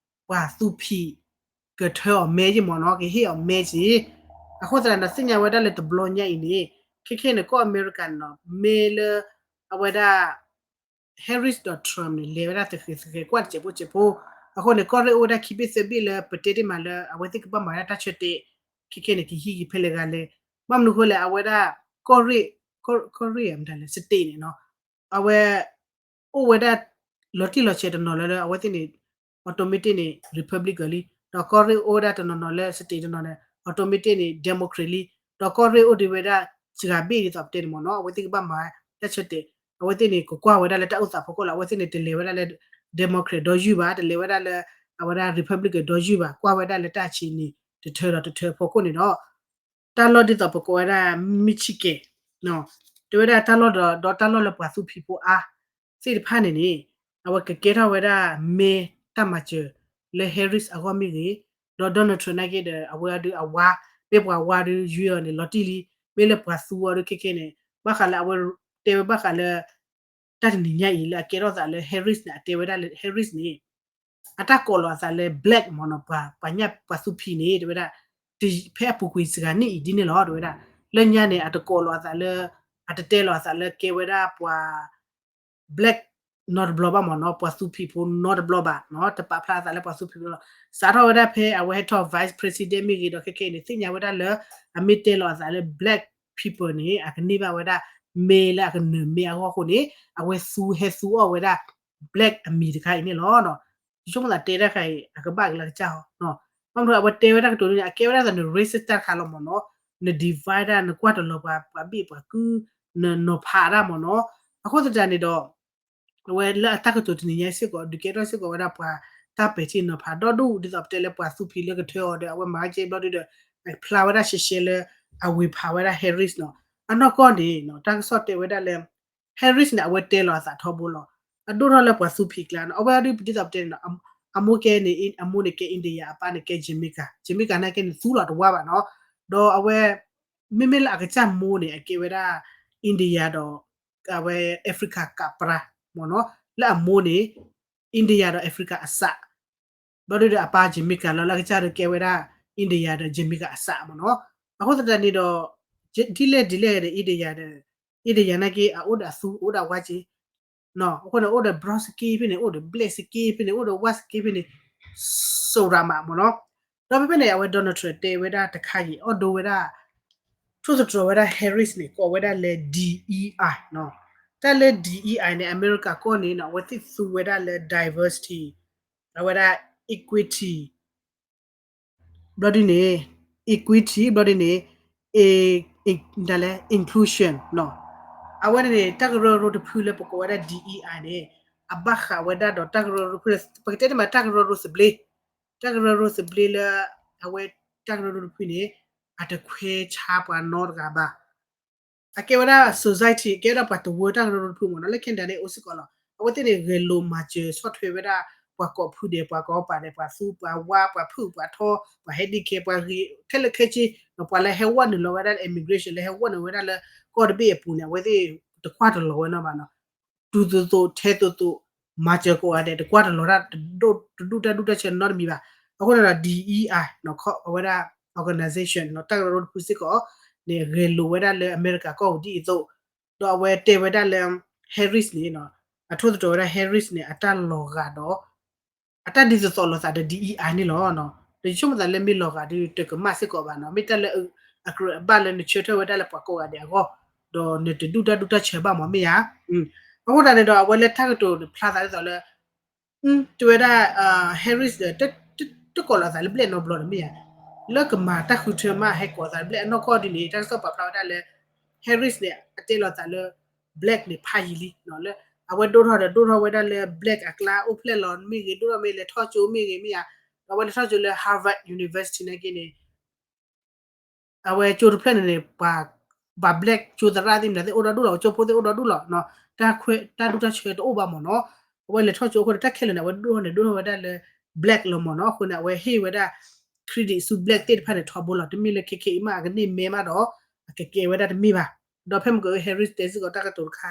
ပှၤသူဖံး ကထၢအီၤမဲက့မ့ၢ်နီၤ, ကဟ့ၣ်အီၤမဲက့, အဃိသတးဒီးသ့ၣ်ညါဝဲဒၣ်လၢတဘျီညါအံၤန့ၣ် ခဲခဲန့ၣ် ကီၢ်အမဲရကၤန့ၣ်နီၤ မ့ၢ်လၢ အဝဲဒၣ် Harris ဒီး Trump န့ၣ် လဲၤဝဲဒၣ်သဃဲၤသဃဲၤကွၢ်တစဲးဖိစဲးဖိ, အဃိန့ၣ် ကီၢ်ရ့ၣ်အိၣ်ဝဲဒၣ်ခံဘ့ၣ်သၢဘ့ၣ်လၢပတဲတ့ၢ်မးလၢ အဝဲသ့ၣ်ကဘၣ်မၤဝဲဒၣ်တၢ်ဆၢတဲာ်, ခဲခဲန့ၣ် ကဟံးက့ၤဖဲလဲၣ်ဂၤလဲၣ်, ဘၣ်မနုၤဃိလဲၣ် အဝဲဒၣ် ကီၢ်ရ့ၣ်, ကီၢ်ရ့ၣ် မတၤလဲၣ် state န့ၣ်နီၤ, အဝဲ အိၣ်ဝဲဒၣ် လီၤတံၢ်လီၤဆဲးတနီၤလၢ လၢအဝဲသ့ၣ်န့ၣ် automatic န့ၣ် Republican လံ, ဒီးကီၢ်ရ့ၣ်အိၣ်ဝဲဒၣ်တနီၤနီၤလၢ state တနီၤန့ၣ် automatic န့ၣ် Democrat လံ, ဒီးကီၢ်ရ့ၣ်အိၣ်ဒံးဝဲဒၣ် စှၤဘ့ၣ်ဒ်သိးပတဲန့ၣ်မ့ၢ်နီၤ, အဝဲသ့ၣ်ကဘၣ်မၤတၢ်ဆၢတဲာ်, အဝဲသ့ၣ်န့ၣ် ကကွၢ်ဝဲဒၣ်လၢတၢ်အိၣ်သးဖီခိၣ်လီၤ, အဝဲသ့ၣ်န့ၣ် တလဲၤဝဲဒၣ်လၢ Democrat ဒီယုၢ်ဘၣ်, တလဲၤဝဲဒၣ်လၢ အဝဲဒၣ် Republican ဒီယုၢ်ဘၣ်, ကွၢ်ဝဲဒၣ်လၢတၢ်ဆံးန့ၣ် တထၢဒီးတထၢအဖီခိၣ်န့ၣ်ဒီး တၢ်လီၢ်ဒ်သိးပကိးဝဲဒၣ် Michigan နီၤ, တဲဝဲဒၣ်တၢ်လီၢ်ဒီး ဒီးတၢ်လီၢ်လၢပှၤသူဖံးဖိအါသ့ၣ်တဖၣ်န့ၣ်န့ၣ် အဝဲကကဲထီၣ်ဝဲဒၣ် မဲတၢ်မၤစၢၤလၢ Harris အဂီၢ်မ့ၢ်ဂ့ၤ, ဒီး Donald Trump နာ်က့ဒီး အဝဲဒုးအဝါ, မ့ၢ်ပှၤဝါဒုးယွဲအီၤန့ၣ် လီၤတံၢ်လံ, မ့ၢ်လၢပှၤသူအီၤဒုးခဲခဲန့ၣ် ဘၣ်ဃးလၢအဝဲတဲဝဲဘၣ်ဃးလၢ တၢ်တနံၤညါအံၤလၢအကဲထီၣ်သးလၢ Harris န့ၣ် အတဲဝဲဒၣ်လၢ Harris န့ၣ် အတၢ်ကိးလီၤအသးလၢ black မ့ၢ်နီၤ, ပှၤ ပှၤညၣ်ပှၤသူဖံးန့ၣ် တဲဝဲဒၣ် ဖဲအပူၤကွံာ်စှၤနံၣ်အံၤဒ်န့ၣ်လီၤ တဲဝဲဒၣ်, လၢညါန့ၣ် အတကိးလီၤအသးလၢ အတတဲလီၤအသးလၢကဲဝဲဒၣ်ပှၤ black နီတဘျီဘၣ်မ့ၢ်နီၤ, ပှၤသူဖံးဖိနီတဘျီဘၣ်နီၤ, တပာ်ဖျါအသးလၢပှၤသူဖံးဖိလီၤ. စးထီၣ်ဝဲဒၣ်ဖဲအဝဲဟဲထီၣ် vice president မ့ၢ်ဂ့ၤဒီး ခဲခဲအံၤန့ၣ် သ့ၣ်ညါဝဲဒၣ်လၢ အမ့ၢ်တဲလီၤအသးလၢ black people န့ၣ် အကန့ၢ်ဘၣ်ဝဲဒၣ် မဲလၢအကနၢၤမဲအဂီၢ်အဃိန့ၣ် အဝဲသူဟဲသူအီၣ်ဝဲဒၣ် black အမံၤတခါအံၤန့ၣ်လီၤ. ယဆိကမိၣ်သးတဲတၢ်တခါအံၤ အကဘၣ်ကလၢကစၢ်ဟီ, ဘၣ်မနုၤအဝဲတဲဝဲဒၣ်ကတိၤန့ၣ် အကဲဝဲဒၣ်သးန racist တၢ်တခါလီၤမ့ၢ်နီၤ, န divide ဒၣ် နကွၢ်တလီၤပှၤ ပှၤဘ့ၣ်ပှၤကု နနီၤဖးဒၣ်မ့ၢ်နီၤ, အဃိသတးန့ၣ်ဒီး အဝဲလၢအတၢ်ကတိၤတနံၤညါစ့ၢ်ကီး ဒုးကဲထီၣ်စ့ၢ်ကီးဝဲဒၣ်ပှၤတၢ်ပဲာ်ထံနီၤဖးဒီဒူၣ် ဒ်သိးပတဲလၢပှၤသူဖံးလၢကထၢအီၤဒီး အဝဲမၤကဲဘျီဒုဒီး ဖျါဝဲဒၣ်ရှဲရှဲလၢ အဝ့ၤဖးဝဲဒၣ် Harris နီၤ, အနီၢ်ကီၢ်န့ၣ် တၢ်ကစီၣ်တဲဝဲဒၣ်လၢ Harris န့ၣ် အဝဲတဲလီၤအသးထီဘိလီၤ, အဒိၣ်ထီၣ်လၢပှၤသူဖံးကျါနီၤ, အဝဲဒုးဒ်သိးပတဲန့ၣ်နီၤ, အမိၢ်ကဲန့ၣ် အမိၢ်န့ၣ်ကဲ India အပၢ်န့ၣ်ကဲ Jamaica, Jamaica နာ်က့န့ၣ်သူလီၤတဝါဘၣ်နီၤ, ဒီးအဝဲ မ့မ့ၢ်လၢအကစၢ်မိၢ်န့ၣ် အကဲဝဲဒၣ် India ဒီး အဝဲ Africa ကပြးမ့ၢ်နီၤ, လၢအမိၢ်န့ၣ် India ဒီး Africa အစး, ဘျီဒုဒီးအပၢ် Jamaica လီၤ, လၢအကစၢ်ဒီးကဲဝဲဒၣ် India ဒီး Jamaica အစးမ့ၢ်နီၤ, အဃိသတးန့ၣ်ဒီး ဒ်လဲၣ်ဒ်လဲၣ်ဒီး India ဒီး India နာ်က့ အအိၣ်ဒီးအသူအိၣ်ဒီးအဝါက့ အဃိန့ၣ် အိၣ်ဒီး brown skin ဖဲန့ၣ် အိၣ်ဒီး black skin ဖဲန့ၣ် အိၣ်ဒီး white skin ဖဲန့ၣ် စိၤရၤမးမ့ၢ်နီၤ, ဒီးဖဲဖဲန့ၣ် အဝဲ Donald Trump တဲဝဲဒၣ်တခါအံၤ အီၣ်ဒိဝဲဒၣ် ထိၣ်သတြီၤဝဲဒၣ် Harris န့ၣ် ကိးဝဲဒၣ်လၢ D E I နီၤ, တၢ်လၢ D E I န့ၣ် အမဲရကၤကီၢ်န့ၣ်နီၤ အဝဲသ့ၣ်သူဝဲဒၣ်လၢ diversity, အဝဲဒၣ် equity ဘျီဒ်န့ၣ် equity ဘျီဒ်န့ၣ် ဒ်လဲၣ် inclusion နီၤ, အဝဲန့ၣ်န့ၣ် တၢ်ကရၢကရိတဖုလၢပကိးဝဲဒၣ် D E I န့ၣ် အဘၣ်ဃးဝဲဒၣ်ဒီးတၢ်ကရၢကရိတဖုလၢ ပကတဲတမံၤတၢ်ကရၢကရိသဘျ့, တၢ်ကရၢကရိသဘျ့လၢ အဝဲတၢ်ကရၢကရိတဖုန့ၣ် အတခွဲးဆါပှၤနီတဂၤဘၣ် အကဲဝဲဒၣ် society ကဲဝဲဒၣ်ပှၤတဝၢတၢ်ကရၢကရိတဖုမ့ၢ်နီၤ, လၢ Canada န့ၣ် အိၣ်စ့ၢ်ကီးလီၤ. အဝဲသ့ၣ်န့ၣ် ဂဲၤလိာ်မၤစၢၤဆီၣ်ထွဲဝဲဒၣ် ပှၤကိးဖုဒဲး ပှၤကိးပၤဒဲး ပှၤသူပှၤဝါ ပှၤဖုၣ်ပှၤထီ ပှၤ handicap ပှၤဂ့ၤ ခဲလၢာ်ခဲဆ့ ဒီးပှၤလၢဟဲဝဲနုာ်လီၤဝဲဒၣ်လၢ immigration လၢဟဲဝဲနုာ်ဝဲဒၣ်လၢကီၢ်တဘ့ၣ်အပူၤန့ၣ် အဝဲသ့ၣ်တကွၢ်တလီၤဝဲနီတဘျီနီၤ. တူၢ်သိးသိး ထဲသိးသိး မၤစၢၤကိးဂၤဒဲး တကွၢ်တလီၤတၢ် တဒူၣ်တၢ်ဒူၣ်တၢ်ဆၢနီတမံၤဘၣ်. အဃိန့ၣ်ဒီး D E I အဝဲဒၣ် organization တၢ်ကရၢကရိတဖုစ့ၢ်ကီးန့ၣ် ဂဲၤလိာ်ဝဲဒၣ်လၢအမဲရကၤကီၢ်ပူၤဒ်အသိး ဒီးအဝဲတဲဝဲဒၣ်လၢ Harris န့ၣ် အထိၣ်သတြီၤဝဲဒၣ် Harris န့ၣ် အတၢ်လီၤဂာ်ဒီး အတၢ်ဒ်သိးသိးလိာ်သးဒီး D E I န့ၣ်လီၤ. ဒီးယဆိကမိၣ်သးလၢမ့ၢ်လီၤဂာ်ဒီးတကမၣ်စ့ၢ်ကီးဘၣ်နီၤ, မ့ၢ်တၢ်လၢအကြၢးအဘၣ်လၢနဆၢထၢၣ်ဝဲဒၣ်လၢပှၤကိးဂၤဒဲးအဂီၢ် ဒီးနတဒူၣ်တၢ်ဒူၣ်တၢ်ဆၢဘၣ်မ့ၢ်မ့ၢ်ဧါ. အဃိသတးန့ၣ်ဒီး အဝဲလၢတၢ်ကတိၤန့ၣ်ဖျါသးဒ်သိးလၢ တဲဝဲဒၣ် Harris ဒီး တကိးလီၤသးလၢ black နီတဘျီန့ၣ်မ့ၢ်ဧါ, လၢကမၤတၢ်ဃုထၢမး ဟဲကိးသးလၢ black အနီၢ်ကီၢ်ဒ်န့ၣ် တၢ်ကစီၣ်ပာ်ဖျါဝဲဒၣ်လၢ Harris န့ၣ် အတဲလီၤသးလၢ black န့ၣ်ဖးယံာ်လံ, လၢအဝဲဒိၣ်ထီၣ်ဒီးဒိၣ်ထီၣ်ဝဲဒၣ်လၢ black အကျါ အိၣ်ဖျဲၣ်လီၤမ့ၢ်ဂ့ၤ ဒိၣ်ထီၣ်မ့ၢ်လဲၤထီၣ်ကၠိမ့ၢ်ဂ့ၤမ့ၢ်ဧါ, ဒီးအဝဲလဲၤထီၣ်ကၠိလၢ Harvard University နာ်က့န့ၣ် အဝဲကၠိတဖျၢၣ်န့ၣ်န့ၣ် ပှၤ black ကၠိသရၣ်သ့ၣ်မနုၤသ့ၣ်အိၣ်ဒီဒူၣ်လီၤ, ကၠိဖိသ့ၣ်အိၣ်ဒီဒူၣ်လီၤ, တၢ်ခွဲးတၢ်ဒူၣ်တၢ်ဆၢတအိၣ်ဘၣ်မ့ၢ်နီၤ. အဝဲလဲၤထီၣ်ကၠိအဃိန့ၣ် တၢ်ခဲလၢာ်န့ၣ် အဝဲဒိၣ်ထီၣ်န့ၣ် ဒိၣ်ထီၣ်ဝဲဒၣ်လၢ black လီၤမ့ၢ်နီၤ. အဃိန့ၣ် အဝဲဟ့ၣ်ဝဲဒၣ် credit ဆူ black သ့ၣ်တဖၣ်န့ၣ်ထီဘိလီၤ. တမ့ၢ်လၢခဲခဲအံၤမး အကန့ၢ်မဲမးဒီး အကကဲဝဲဒၣ်တမ့ၢ်ဘၣ်. ဒီးဖဲမုၢ်က Harris တဲစ့ၢ်ကီးတၢ်ကတိၤတခါ,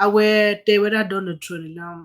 အဝဲတဲဝဲဒၣ် Donald Trump န့ၣ်လၢ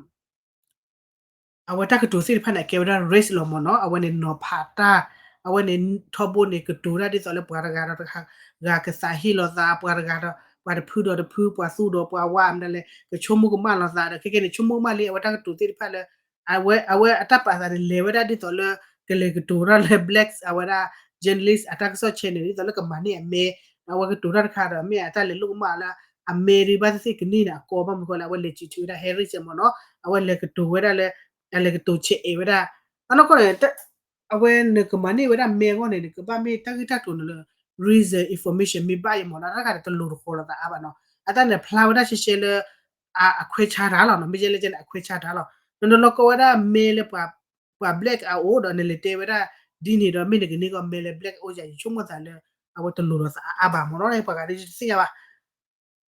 အဝဲတၢ်ကတိၤသ့ၣ်တဖၣ်န့ၣ် အကဲဝဲဒၣ် race လီၤမ့ၢ်နီၤ. အဝဲန့ၣ်နီၤဖးတၢ်, အဝဲန့ၣ်ထီဘိန့ၣ် ကတိၤတၢ်ဒ်သိးလၢပှၤတဂၤဒီးတဂၤကသးဟ့လိာ်သး, ပှၤတဂၤဒီး ပှၤတဖုဒီးတဖု, ပှၤသူဒီးပှၤဝါ မနုၤလဲၣ် ကဆိကမိၣ်ကမၣ်လိာ်သးဒီး ခဲကဲန့ၣ် ဆိကမိၣ်ကမၣ်လံ အဝဲတၢ်ကတိၤသ့ၣ်တဖၣ်လၢ အဝဲ အဝဲအတၢ်ပာ်သးန့ၣ် လဲၤဝဲဒၣ်ဒ်သိးလၢ ကလဲၤကတိၤတၢ်လၢ blacks အဝဲဒၣ် journalist အတၢ်ကစီၣ် channel ဒ်သိးလၢကမၤန့ၢ်အမဲ, ဒီးအဝဲကတိၤတၢ်တခါဒီး မ့ၢ်အတၢ်လဲၤလိၣ်ကမၣ်လၢ အမဲဒ်ဘၣ်သ့ၣ်သ့ၣ်ကန့ၢ်န့ၣ် အကီဘၣ်မနုၤဃိလဲၣ် အဝဲလဲၤစံးဆၢဝဲဒၣ် Harris မ့ၢ်နီၤ, အဝဲလဲၤကတိၤဝဲဒၣ်လၢ အလဲၤကတိၤဆဲးအဲးဝဲဒၣ် အနီၢ်ကီၢ်န့ၣ် အဝဲနကမၤန့ၢ်ဝဲဒၣ်မဲအဂီၢ်န့ၣ် နကဘၣ်မ့ၢ်တၢ်ဂ့ၢ်တၢ်ကျိၤန့ၣ်လၢ reason information မ့ၢ်ဘၣ်အံၤမ့ၢ်နီၤ တၢ်တခါန့ၣ် တလိၤတဃီလိာ်သးအါဘၣ်နီၤ, အတၢ်န့ၣ်ဖျါဝဲဒၣ်ရှဲရှဲလၢ အခွဲးဆါတၢ်လီၤနီၤ, မ့ၢ်ယဲလၢကဲန့ၣ် အခွဲးဆါတၢ်လီၤ, နနလီၤကီဝဲဒၣ်မဲလၢ ပှၤ black အအိၣ်ဒီးနလဲၤတဲဝဲဒၣ် ဒ်န့ၣ်ဒီး မ့ၢ်နကန့ၢ်ကီးမဲလၢ black အအိၣ်ယၤ ယဆိကမိၣ်သးလၢ အဝဲတလိၤလိာ်သးအါအါဘၣ်မ့ၢ်နီၤ, ပှၤဂၤဒ်တသ့ၣ်ညါဘၣ်.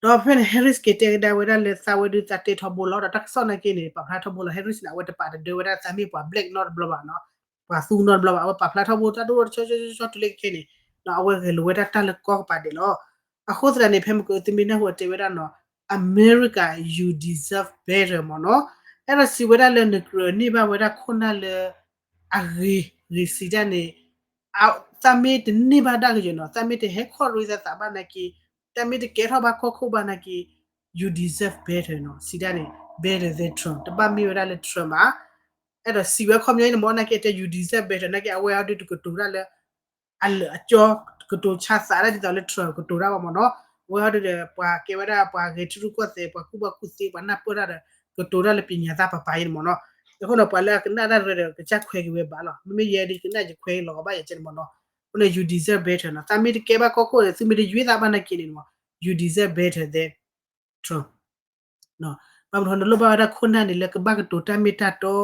ဒီးဖဲန့ၣ် Harris က့ၤတဲကဒါဝဲဒၣ်လၢသးဝဲဒုးသးတဲထီဘိလီၤ ဒီးတၢ်ကစီၣ်နာ်က့န့ၣ် ပာ်ဖျါထီဘိလီၤ Harris န့ၣ် အဝဲတပာ်တဒၢဝဲဒၣ်သးမ့ၢ်ပှၤ black နီတဘျီဘၣ်နီၤ, ပှၤသူနီတဘျီဘၣ် အဝဲပာ်ဖျါထီဘိတၢ်ဒိၣ်ထီၣ်တဆီဆီဆီဆီတုၤလၢခဲခဲန့ၣ်, ဒီးအဝဲဂဲၤလိာ်ဝဲဒၣ်တၢ်လၢကီၢ်ကပၤဒဲးလီၤ. အဃိသတးန့ၣ် ဖဲမုၢ်ကၢသုမ့ၢ်နၢ်ဟူအတဲဝဲဒၣ်နီၤ America, you deserve better မ့ၢ်နီၤ, အဲၣ်ဒိးစံးဝဲဒၣ်လၢနကြၢးန့ၢ်ဘၣ်ဝဲဒၣ်ခိၣ်နၢ်လၢ အဂ့ၤဂ့ၤစံးတၢ်န့ၣ် သးမ့ၢ်တန့ၢ်ဘၣ်ဒၣ်ကယဲၢ်နီၤ, သးမ့ၢ်တဟဲခီၣ်ရ့သးသးဘၣ်နာ်က့, သးမ့ၢ်တကဲထီၣ်ဘၣ်ကီၢ်ခိၣ်ဘၣ်နာ်က့, you deserve better နီၤ, စံးတၢ်န့ၣ် better than Trump တဘၣ်မ့ၢ်ဝဲဒၣ်လၢ Trump ဘၣ်. အဲၣ်ဒိးစံးဝဲခီပညီအံၤန့ၣ်မ့ၢ်နာ်က့ တဲ you deserve better နာ်က့ အဝဲအီၤဒုးတကတိၤတၢ်လၢ အလၢာ်အကၠီ ကတိၤဆါသးဒၣ်ဒ်သိးလၢ Trump ကတိၤတၢ်ဘၣ်မ့ၢ်နီၤ, အဝဲအီၤဒုးဒီး ပှၤကဲဝဲဒၣ်ပှၤဂဲၤထံရူၢ်ကီၢ်သဲး ပှၤကူၣ်ဘၣ်ကူၣ်သ့ ပှၤနၢ်ပၢၢ်တၢ်ဒီး ကတိၤတၢ်လၢပညါသၣ်ပပၤအံၤန့ၣ်မ့ၢ်နီၤ, အဃိန့ၣ် ပှၤလၢအကနၣ်တၢ်ရဲဒီး ကစၢ်ခွဲးက့ၤဝဲဘၣ်လီၤ, မ့မ့ၢ်ယဲဒုးကနၣ်ယခွဲးလီၤကဘၣ်ယဲကဲန့ၣ်မ့ၢ်နီၤ, အဃိန့ၣ် you deserve better နီၤ, သးမ့ၢ်တကဲဘၣ်ကီၢ်ခိၣ်ဒီး သုမ့ၢ်တယွ့သးဘၣ်နာ်က့န့ၣ်မ့ၢ် you deserve better than Trump ဘၣ်မနုၤဃိ နလိၣ်ဘၣ်ဝဲဒၣ်ခိၣ်နၢ်န့ၣ်လၢကဘၣ်ကတိၤတၢ်မ့ၢ်တၢ်တီ,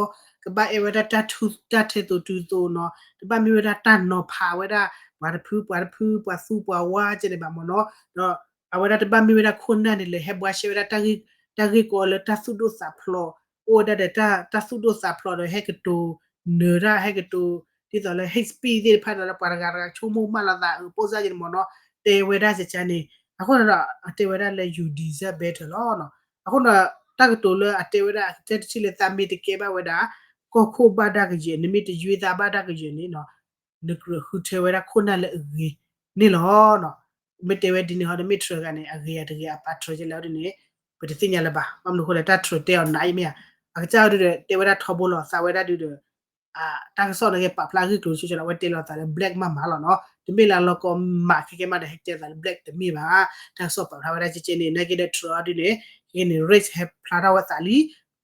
ကဘၣ်အဲၣ်ဝဲဒၣ်တၢ်ထူ တၢ်ထဲသိးတုၤသိးနီၤ, တဘၣ်မ့ၢ်ဝဲဒၣ်တၢ်နီၤဖးဝဲဒၣ် ပှၤတဖု ပှၤတဖု ပှၤသူပှၤဝါကဲန့ၣ်ဘၣ်မ့ၢ်နီၤ, ဒီးအဝဲဒၣ်တဘၣ်မ့ၢ်ဝဲဒၣ်ခိၣ်နၢ်န့ၣ်လၢ ဟဲဘှါရှဲဝဲဒၣ် တၢ်ဂ့ၢ်ကီလၢတၢ်သူၣ်ဒိၣ်သးဖျိး, အိၣ်ဝဲဒၣ်ဒီး တၢ်သူၣ်ဒိၣ်သးဖျိးဒီး ဟဲကတိၤနၢၤတၢ် ဟဲကတိၤ ဒ်သိးလၢ hate speech သ့ၣ်တဖၣ်ဒီးလၢပှၤတဂၤတဂၤဆိကမိၣ်မၢလီၤသး အပိၢ်စၢ်ကဲန့ၣ်မ့ၢ်နီၤ, တဲဝဲဒၣ်စကန့ၣ်, အဃိန့ၣ်ဒီး အတဲဝဲဒၣ်လၢ you deserve better လီၤ. အဃိန့ၣ် တၢ်ကတိၤလၢအတဲဝဲဒၣ် အကတၢၢ်တထံၣ်လၢသးမ့ၢ်တကဲဘၣ်ဝဲဒၣ် ကီၢ်ခိၣ်ဘၣ်ဒၣ်ကယဲၢ် နမ့ၢ်တယွ့သးဘၣ်ဒၣ်ကယဲၢ်န့ၣ်နီၤ, နကြၢးဃုထၢဝဲဒၣ်ခိၣ်နၢ်လၢအဂ့ၤန့ၣ်လီၤ. မ့ၢ်တဲဝဲဒ်န့ၣ်ဟီဒီး မ့ၢ် Trump ဂၤန့ၣ် အဂ့ၤဧါတဂ့ၤဧါ အပာ် Trump ကဲလဲၣ်ဒ်န့ၣ် ပတသ့ၣ်ညါလၢၤဘၣ်. ဘၣ်မနုၤအဃိလဲၣ် တၢ် Trump တဲအီၤနၤအံၤမ့ၢ်ဧါ, အကစၢ်အီၤဒုးဒီး တဲဝဲဒၣ်ထီဘိလီၤ သးဝဲဒၣ်ဒုးဒီး တၢ်ကစီၣ်န့ၣ်က့ၤပာ်ဖျါဂ့ၢ်ကျိၤဆိဆိလီၤ အဝဲတဲလီၤသးလၢ black မးမးလီၤနီၤ, တမ့ၢ်လၢအလီၢ်ကီမးခဲကဲမးဒီး ဟဲကဲသးလၢ black တမ့ၢ်ဘၣ်. တၢ်ကစီၣ်ပာ်ဖျါဝဲဒၣ်ကဲကဲန့ၣ် နာ်က့ဒီး Trump အီၤဒုးန့ၣ် ကဲန့ၣ် race ဟဲဖျါထီၣ်ဝဲသးလ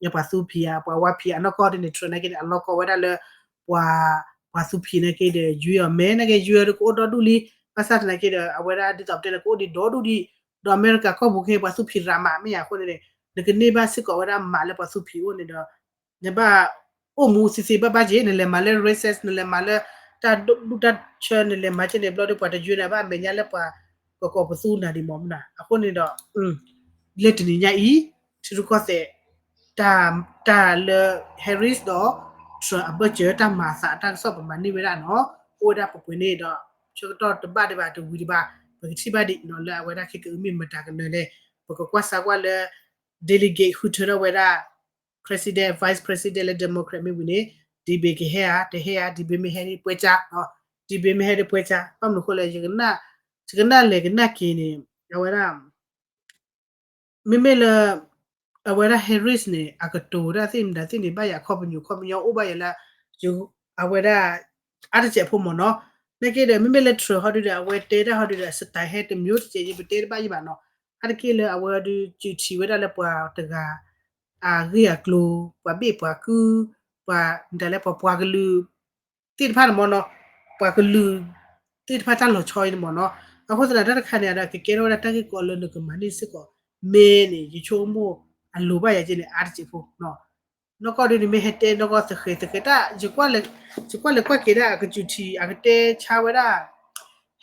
ံ, ပှၤသူဖံးဧါ ပှၤဝါဖံးဧါ အနီၢ်ကီၢ်ဒ်န့ၣ် Trump နာ်က့န့ၣ် အလီၢ်ကီဝဲဒၣ်လၢ ပှၤ ပှၤသူဖံးနာ်က့ဒီး ယွံအီၤမဲာ် နာ်က့ယွံအီၤဒုးကအိၣ်ဒီဒူၣ်လံ, ဘၣ်ဆၣ်သနာ်က့ဒီး အဝဲဒၣ်ဒ်သိးပတဲန့ၣ် ကအိၣ်ဒံးဒီဒူၣ်ဒံး, ဒီးအမဲရကၤကီၢ်ပူၤခဲအံၤ ပှၤသူဖံးရၤမး မ့ၢ်ဧါအဃိန့ၣ် နကန့ၢ်ဘၣ်စ့ၢ်ကီးဝဲဒၣ်မးလၢပှၤသူဖံးအိၣ်န့ၣ်ဒီး နဘၣ်အိၣ်မူသ့သ့ဘၣ်ဘၣ်က့ၤ နလဲၤမၤလၢ races နလဲၤမၤလၢ တၢ်ဒူၣ်တၢ်ဆၢ နလဲၤမၤကဲန့ၣ်ဘျီဒီး ပှၤတယွံနၤဘၣ် အမဲာ်ညါလၢပှၤ ကကိးပသူနၤဒံးမးမနၤ အဃိန့ၣ်ဒီး လၢတနံၤညါအံၤ ထံရူၢ်ကီၢ်သဲး တၢ် တၢ်လၢ Harris ဒီး Trump အဘၢၣ်စၢၤ တၢ်မၤအသး တၢ်ကစီၣ်ပမၤန့ၢ်ဝဲဒၣ်နီၤ အိၣ်ဝဲဒၣ်ပပှ့ၤန့ၣ်ဒီး ဆၢကတီၢ်တဘၣ်ဒံးဘၣ် တဝံၤဒံးဘၣ် ပကထံၣ်ဘၣ်ဒံးနီၤ လၢအဝဲဒၣ်ခဲကအုၣ်မ့ၢ်မတၤကလၢၤလဲၣ် ပကကွၢ်စၢ်ကွၢ်လၢ delegate ဃုထၢထီၣ်ဝဲဒၣ် president, vice president လၢ Democrat မ့ၢ်ဝံၤန့ၣ် debate ကဟဲဧါ တဟဲဧါ debate မ့ၢ်ဟဲဒ်ပှဲၤကၢ debate မ့ၢ်ဟဲဒ်ပှဲၤကၢ ဘၣ်မနုၤအဃိလဲၣ် ယကနၣ် ယကနၣ်လဲၤကနၣ်က့ၤန့ၣ် အဝဲဒၣ် မ့မ့ၢ်လၢ အဝဲဒၣ် Harris န့ၣ် အကတိၤဒၣ်သ့ၣ်မတၤသ့ၣ်န့ၣ် ဘၣ်ယၤခီပညီ ခီပညီအိၣ်ဘၣ်ယၤလၢ အဝဲဒၣ် အါတစဲးဖိမ့ၢ်နီၤ နာ်က့ဒီး မ့မ့ၢ်လၢ Trump ဟီဒုဒီး အဝဲတဲတၢ်ဟီဒုဒီး အ style ဟဲတမျိုးတစဲး ယပတဲတဘၣ်ယဘၣ်နီၤ အါတက့ၢ်လၢအဝဲဒုး ကၠူးထံၣ်ဝဲဒၣ်လၢပှၤတဂၤ အဂ့ၢ်အကျိၤ ပှၤဘ့ၣ်ပှၤကုၢ် ပှၤမတၤလဲၣ် ပှၤပှၤကလုာ် သ့ၣ်တဖၣ်န့ၣ်မ့ၢ်နီၤ ပှၤကလုာ် သ့ၣ်တဖၣ်တၢ်လီၤဆီအံၤန့ၣ်မ့ၢ်နီၤ အဃိသတးဒီးတၢ်တခါန့ၣ်ဒီး ကကဲထီၣ်ဝဲဒၣ်တၢ်ဂ့ၢ်ကီလၢနကမၤန့ၢ်စ့ၢ်ကီး မ့ၢ်န့ၣ် ယဆိကမိၣ်အလိၤဘၣ်ယၤက့န့ၣ် အါတစဲးဖိနီၤ နီၢ်ကီၢ်ဒုန့ၣ်မ့ၢ်ဟဲတဲနီၢ်ကီၢ်သဃဲးသဃဲးတၢ် ယကွၢ်လဲၤကွၢ်က့ၤဒၣ်အကစူၤထံ အကတဲဆါဝဲဒၣ်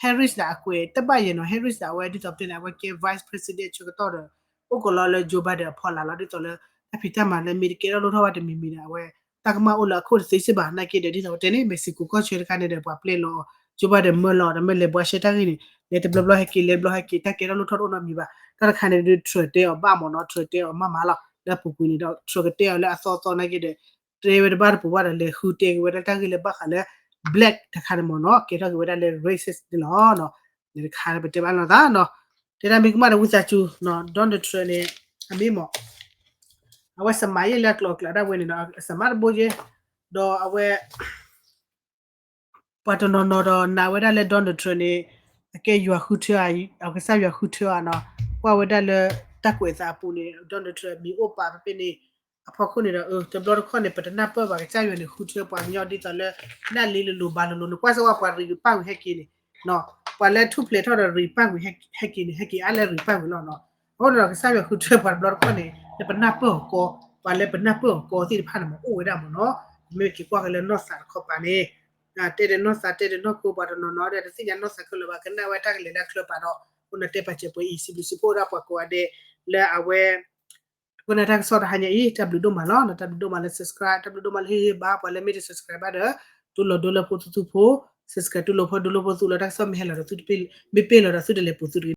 Harris ဒၣ်အကွဲးတဘၣ်ယဲနီၤ Harris ဒၣ်အဝဲဒ်သိးပတဲန့ၣ် အဝဲကဲ vice president ဆၢကတီၢ်ဒီး အိၣ်ကလီလၢ Joe Biden အဖီလာ်လီၤ ဒ်သိးလၢ တၢ်ဖံးတၢ်မၤလၢမ့ၢ်တကဲထီၣ်လိၣ်ထီၣ်ဝဲတမံၤမံၤဒီး အဝဲ တၢ်ကမၣ်အိၣ်လၢအခိၣ်တသ့စ့ၢ်ဘၣ် နာ်က့ဒီး ဒ်သိးပတဲန့ၣ် Mexico ကီၢ်ဆၢတခါန့ၣ်ဒီး ပှၤပျဲလီၤ Joe Biden မၢလီၤဒီး မ့ၢ်လဲၤဘှါရှဲတၢ်ဂ့ၢ်န့ၣ် လဲၤတဘျီဘျီဟဲက့ၤ လဲၤဘျီဟဲက့ၤ တၢ်ကဲထီၣ်လိၣ်ထီၣ်တအိၣ်နီတမံၤဘၣ် တၢ်တခါန့ၣ်ဒုး Trump တဲအီၤဘၣ်မ့ၢ်နီၤ Trump တဲအီၤမးမးလီၤ လၢအပူၤကွံာ်န့ၣ်ဒီး Trump ကတဲအီၤလၢအသီသီနာ်က့ဒီး တဲဝဲတဘၣ်တပူၤဘၣ်ဒီး လဲၤဃုတဲက့ၤဝဲဒၣ်တၢ်ဂ့ၢ်လၢဘၣ်ဃးလၢ black တခါန့ၣ်မ့ၢ်နီၤ ကဲထီၣ်က့ၤဝဲဒၣ်လၢ racist န့ၣ်လီၤ တခါပတဲဘၣ်လိာ်သးနီၤ တဲဒၣ်မ့ၢ်ကမၣ်ဒီးဝံသးစူၤ Donald Trump န့ၣ် အမ့ၢ်မ့ၢ် အဝဲစမၤယဲၢ်လၢအကျိၤအကျဲဒၣ်ဝဲန့ၣ်ဒီး အစမၤတဘိယဲၢ် ဒီးအဝဲ ပှၤတနီၤနီၤဒီးနာ်ဝဲဒၣ်လၢ Donald Trump န့ၣ် အကဲယွၤဃုထၢဧါ အကစၢ်ယွၤဃုထၢဧါနီၤ ကွၢ်ဝဲဒၣ်လၢတၢ်ကွဲးအသးအပူၤန့ၣ် Donald Trump မံၤအိၣ်ပာ်ဖဲဖဲန့ၣ် အဖီခိၣ်န့ၣ်ဒီး တဘျီတခီၣ်န့ၣ် ပတနၢ်ပၢၢ်ဘၣ် ကစၢ်ယွၤန့ၣ် ဃုထၢပှၤကညီဒ်သိးလၢ လၢလ့လိၤလိၤဘၣ်လိၤလိၤ နကွၢ်စ့ၢ်ကီးပှၤရံးပၢ်ဝံၤဟဲက့ၤန့ၣ် ပှၤလၢထူၣ်ဖျဲးထီၣ်ဒီးရံးပၢ်ဝံၤဟဲက့ၤန့ၣ် ဟဲက့ၤအါလၢရံးပၢ်ဝံၤလီၤနီၤ အဃိန့ၣ်ဒီး ကစၢ်ယွၤဃုထၢပှၤတဘျီတခီၣ်န့ၣ် လၢပနၢ်ပၢၢ်အီၤကီ ပှၤလၢပနၢ်ပၢၢ်အီၤကီသ့ၣ်တဖၣ်န့ၣ်မ့ၢ်အိၣ်ဝဲဒၣ်မ့ၢ်နီၤ မ့ၢ်က့ၤကွၢ်က့ၤလၢနီၢ်သးတခီပၤန့ၣ် တဲဒီးနီၢ်သးတဲဒီးနီၢ်ခိ ပှၤတနီၤနီၤဒီး တသ့ၣ်ညါနီၢ်သးခဲလၢာ်ဘၣ် ကနၣ်ဝဲတၢ်ကလဲၤလၢအချၢပၤဒီး အဃိန့ၣ်တဲပာ်စၢၤပှဲၤအံၤ စံးဘျုးစံးဖှိၣ်ဒၣ်ပှၤကိးဂၤဒဲးလၢအဝဲ အဃိန့ၣ်တၢ်ကစီၣ်တဟါညါအံၤ တၢ်ဘျုးဒိၣ်မးလီၤ. တၢ်ဘျုးဒိၣ်မးလၢ subscribe တၢ်ဘျုးဒိၣ်မးလၢဟ့ၣ်ဂံၢ်ဟ့ၣ်ဘါ ပှၤလၢမ့ၢ်တ subscribe ဘၣ်ဒီး တူၢ်လိာ်ဒိလၢဖိသူသူဖိ subscribe တူၢ်လိာ်ဖိဒိလၢဖိသူလၢတၢ်ကစီၣ်မ့ၢ်ဟဲလီၤဒီးသုတပ့ၢ် မ့ၢ်ပ့ၢ်လီၤဒီးသုတလဲၤပူၤသုတဂ့ၤ.